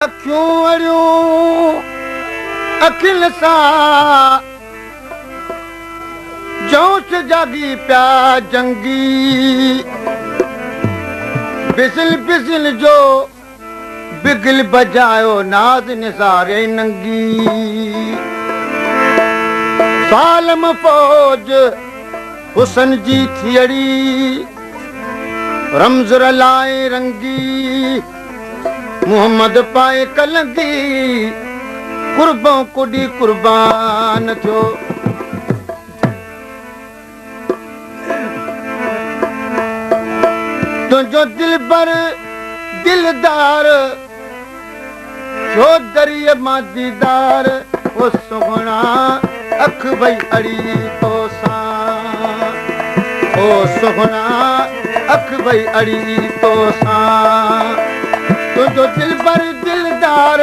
اکيون اڙيون اکين سان، جوش جاڳي پيا جنگي. بسل بسل جو بگل بجايو ناز نثاري ننگي. سالم فوج حسن جي ٿيڙي، رمز رلائي رنگي. محمد پائي ڪلنگي، قربئون ڪڏي قربان ٿيو. تنهنجو دلبر دلدار، ٿيو دريء مان ديدار. او سهڻا اک وئي اڙي توسان، او سهڻا اک وئي اڙي توسان. تنهنجو دلبر دلدار،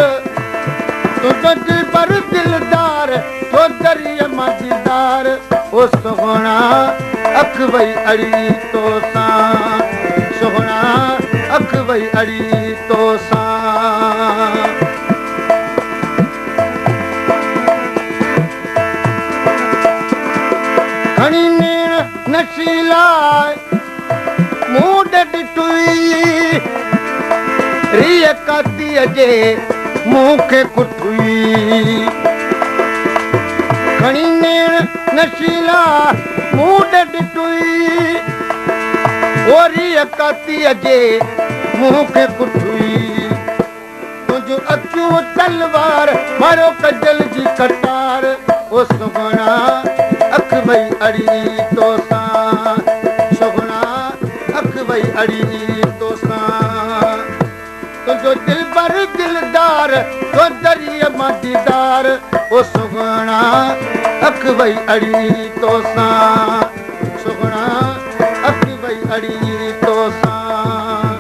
تنهنجو دلبر دلدار، ٿيو دريء مان ديدار. او سهڻا اک وئي اڙي توسان، سهڻا اک وئي اڙي توسان. کڻي نيڻ نشيلا مون ڏي ڏٺوئي، ريء ڪاتيء جي مون کي ڪٺوئي. کڻي نيڻ نشيلا مون ڏي ڏٺوئي، او ريء ڪاتيء جي مون کي ڪٺوئي. تنهنجون اکيون تلوار، ماريو ڪجل جي ڪٽار. او سهڻا اک وئي اڙي توسان، سهڻا اک وئي اڙي توسان. تنهنجو دلبر دلدار، ٿيو دريء مان ديدار. او سهڻا اک وئي اڙي توسان، سهڻا اک وئي اڙي توسان.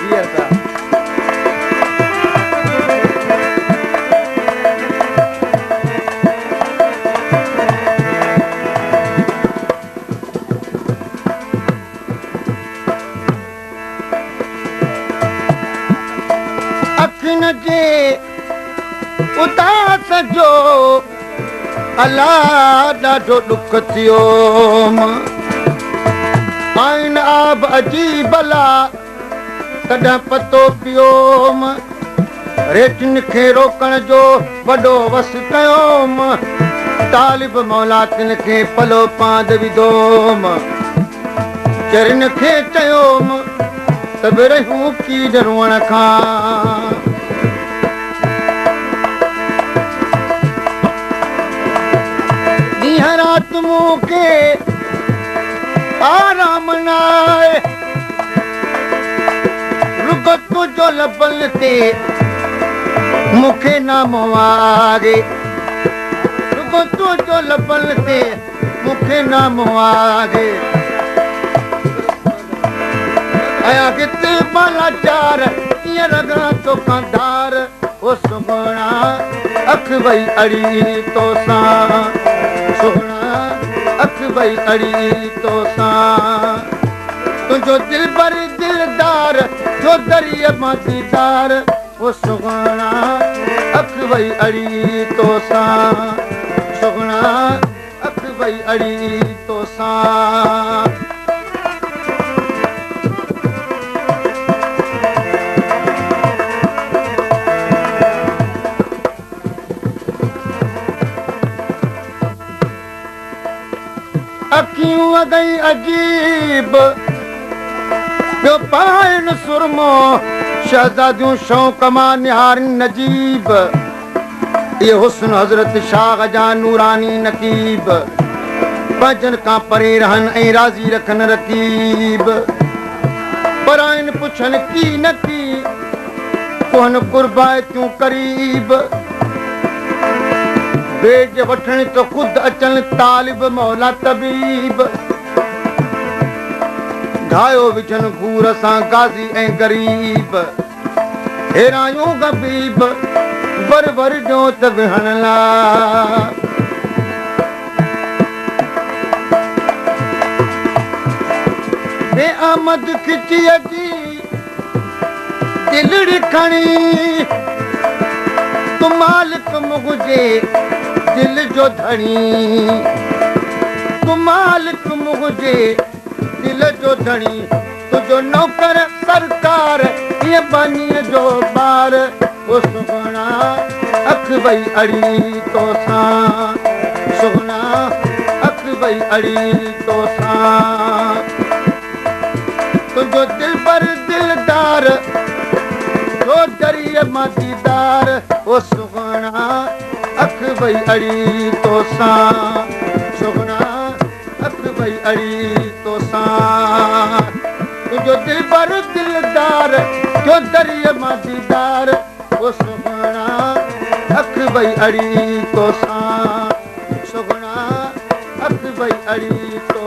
20 رپيا. اکين جي اداس جو الا ڏاڍو ڏک ٿيوم. آئن آب عجيب الا تڏهن پتو پيوم. ريٽن کي روڪڻ جو وڏو وس ڪيوم. طالب مولا تن کي پلو پاند وڌوم. چرين کي چيوم ته به رهيون ڪي نه روئڻ کان. ڏينهن رات مون کي آرام ناهي، رڳو تنهنجو لبن تي مون کي نامو آهي. رڳو تنهنجو لبن تي مون کي نامو آهي. آيا گت بالاچار، ڪيئن رڳان توکان ڌار. او سهڻا اک وئي اڙي توسان، سهڻا اک وئي اڙي توسان. تنهنجو دلبر دلدار، ٿيو دريء مان ديدار. او سهڻا اک وئي اڙي توسان، سهڻا اک وئي اڙي توسان. اکيون اڳئي عجيب پيو پائين سرمو، شهزاديون شوق مان نهارين نجيب. اهي حسن حضرت شاهه جا نوراني نقيب، پنهنجن کان پري رهن ۽ راضي رکن رقيب. پراين پڇن ڪي نه ڪي، ڪوهن قربائتيون قريب. بيج وٺڻ ته خود اچن طالب مولا طبيب. گهايو وجهن گهور سان غازي ۽ غريب. هيرايون غبيب ور ور ڏيو ته ويهڻ لاء. بي آمد کچيء جي دلڙي کڻي. منهنجي دل جو ڌڻي، تون مالڪ منهنجي دل جو ڌڻي، تنهنجو نوڪر سرڪار ائين ٻانهيءَ جو ٻار. او سهڻا اک وئي اڙي توسان، سهڻا اک وئي اڙي توسان. تنهنجو دلبر دلدار ٿيو دريءَ مان ديدار. او سهڻا اک وئي اڙي توسان، سهڻا اک وئي اڙي توسان. تنهنجو دلبر دلدار ٿيو دريءَ مان ديدار. او سهڻا اک وئي اڙي توسان، سهڻا اک وئي اڙي.